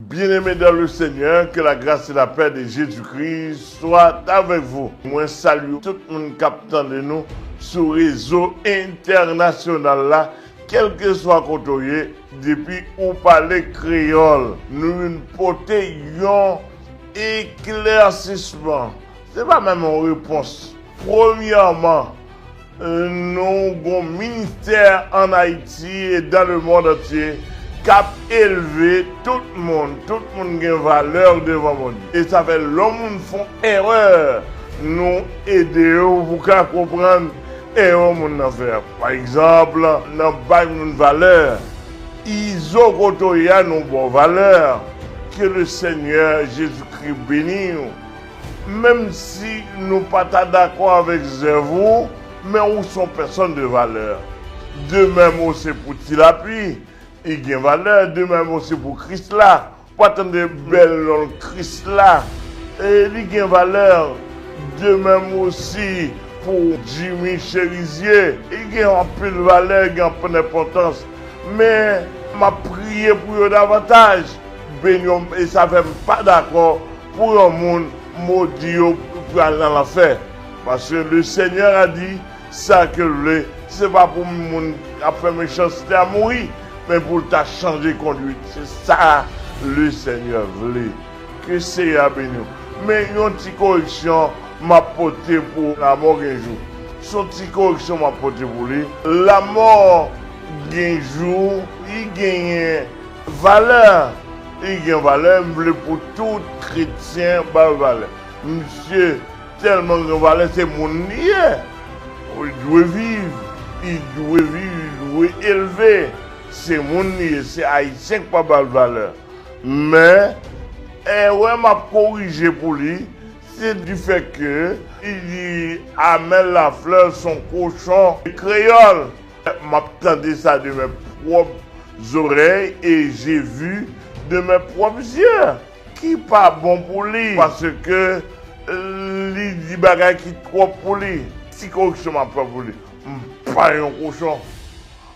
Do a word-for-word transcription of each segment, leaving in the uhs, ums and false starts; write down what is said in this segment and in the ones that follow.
Bien-aimés dans le Seigneur, que la grâce et la paix de Jésus-Christ soient avec vous. Mwen salye tout moun k ap tande nou sou rezo entènasyonal la, kèlkeswa kote w ye, depi ou pale kreyòl. Nou vin pote yon eklèsisman. Se pa menm yon repons. Premyèman, nou gon ministè ann Ayiti e dans le monde entier k ap elve tout moun. Tout moun gen valè devan Bondye. E sa fè lè yon moun fè yon erè, nou ede yo pou ka konprann erè moun nan fè a. Pa egzanp, nan bay moun valè. Izo kote w ye a, nou ba w valè. Que le Seigneur Jésus-Christ bénisse. Menm si nou pa ta dakò avèk zèv ou, men ou se yon pèsòn de valè. De menm osi pou Ti Lapli, li gen valè. De menm osi pou Krisla. Ou pa tande bèl non l, Krisla. E li gen valè. De menm osi pou Jimmy Cherizier, li gen anpil valè, gen anpil enpòtans. Men, m ap priye pou yo davantaj. Beni yo, e sa fè m pa dakò pou yon moun modi yo pou al nan lanfè. Paske le Seigneur a di, sa ke l vle, se pa pou moun k ap fè mechanste a mouri, men pou l ta chanje kondwit. Se sa le Seigneur vle. Ke Seyè a beni w. Men yon ti koreksyon m ap pote pou Lamò Gen Jou. Se yon ti koreksyon m ap pote pou li. Lamò Gen Jou, li genyen valè. Li gen valè, m vle pou tout kretyen ba l valè. Misye tèlman gen valè, se moun li ye. Li dwe viv, li dwe viv, li dwe elve. Se moun li ye, se Ayisyen k pa ba l valè. Men, erè m ap korije pou li, se du fait que li di Amel Lafleur se yon kochon kreyòl. M ap tande sa de mes propres oreilles et j'ai vu de mes propres yeux. Ki pa bon pou li, paske li di bagay ki twòp pou li. Ti koreksyon m ap fè pou li. M pa yon kochon.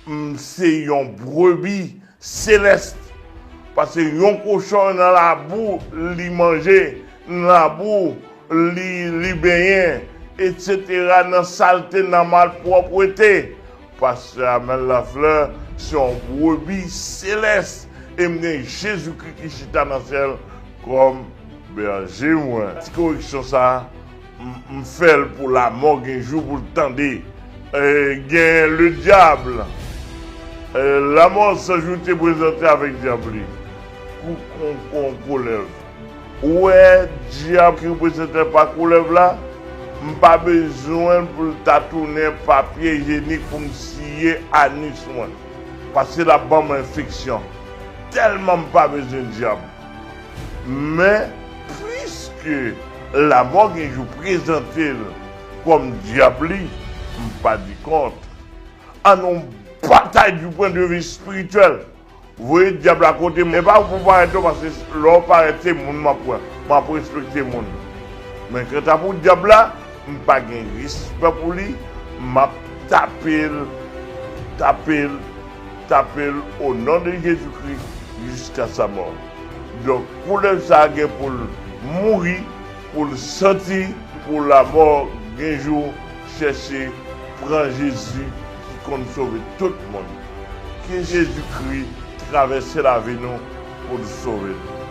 M se yon brebi selès. Paske yon kochon nan labou li manje, nan labou li, li benyen, etsetera, nan salte, nan malpwòpte. Pastè Amel Lafleur se yon brebi selès, e m gen Jezikri ki chita nan syèl kòm bèje mwen. Ti koreksyon sa a, m, m fè l pou Lamò Gen Jou pou l tande. E, gen le diable. E, Lamò San Jou te prezante avèk dyab li. Kou, kou, kou, koulèv. Ou wè dyab ki reprezante pa koulèv la? M pa bezwen pou l ta tounen papye ijenik pou m siye anis mwen. Paske l ap ban m enfeksyon. Tèlman m pa bezwen dyab. Men, piske Lamò Gen Jou prezante l kòm dyab li, m pa di kont. An nou batay du point de vue spirituel. Voye dyab la kote m. E pa pou parèt non, paske lè w parèt se moun m ap pran. M ap respekte moun. Men kanta pou dyab la, m pa gen respè pou li. M ap tape l, tape l, tape l au nom de Jésus-Christ jusqu'à sa mort. Donk, koulèv sa a gen pou l mouri, pou l santi, pou Lamò Gen Jou chèche pran Jezi ki konn sove tout moun. Ke Jezikri travèse lavi nou pou l sove nou.